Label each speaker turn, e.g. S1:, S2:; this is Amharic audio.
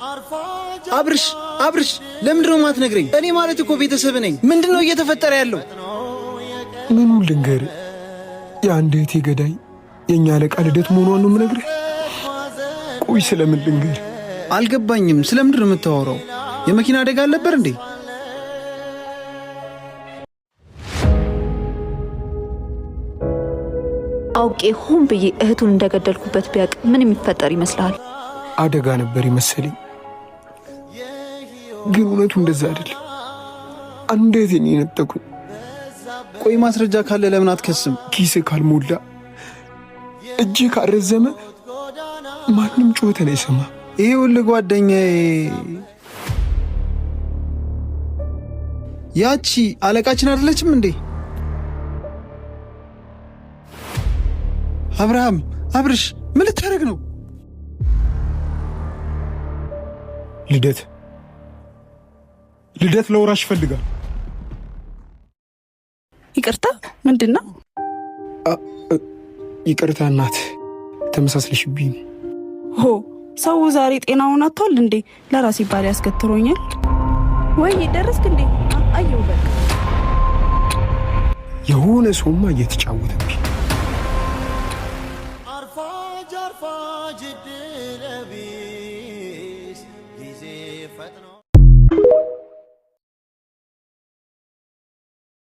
S1: አብርሽ፣ አብርሽ፣ ለምንድን ነው የማትነግረኝ? እኔ ማለት እኮ ቤተሰብ ነኝ። ምንድን ነው እየተፈጠረ ያለው?
S2: ምኑን ልንገርህ? የአንድ እህቴ ገዳይ የእኛ አለቃ ልደት መሆኗን ነው የምነግርህ? ቆይ ስለምን ልንገርህ?
S1: አልገባኝም። ስለምንድን ነው የምታወራው? የመኪና አደጋ አልነበር እንዴ?
S3: አውቄ ሆን ብዬ እህቱን እንደገደልኩበት ቢያውቅ ምን የሚፈጠር ይመስልሃል?
S2: አደጋ ነበር የመሰለኝ፣ ግን እውነቱ እንደዛ አይደለም። አንድ እህቴን የነጠቁኝ።
S1: ቆይ ማስረጃ ካለ ለምን አትከስም?
S2: ኪስ ካልሞላ፣ እጅ ካልረዘመ ማንም ጩኸትን አይሰማ።
S1: ይኸውልህ ጓደኛዬ፣ ያቺ አለቃችን አይደለችም እንዴ? አብርሃም፣ አብርሽ፣ ምን ልታደርግ ነው?
S2: ልደት ልደት ለወራሽ ይፈልጋል።
S4: ይቅርታ፣ ምንድን ነው?
S2: ይቅርታ እናት፣ ተመሳስለሽብኝ።
S4: ሆ፣ ሰው ዛሬ ጤናውን አጥቷል እንዴ? ለራሴ ባል ያስገትሮኛል። ወይ ደረስክ እንዴ? አየው በቃ።
S2: የሆነ ሰውማ እየተጫወተብኝ።
S5: አርፋጅ አርፋጅ እድለቢስ።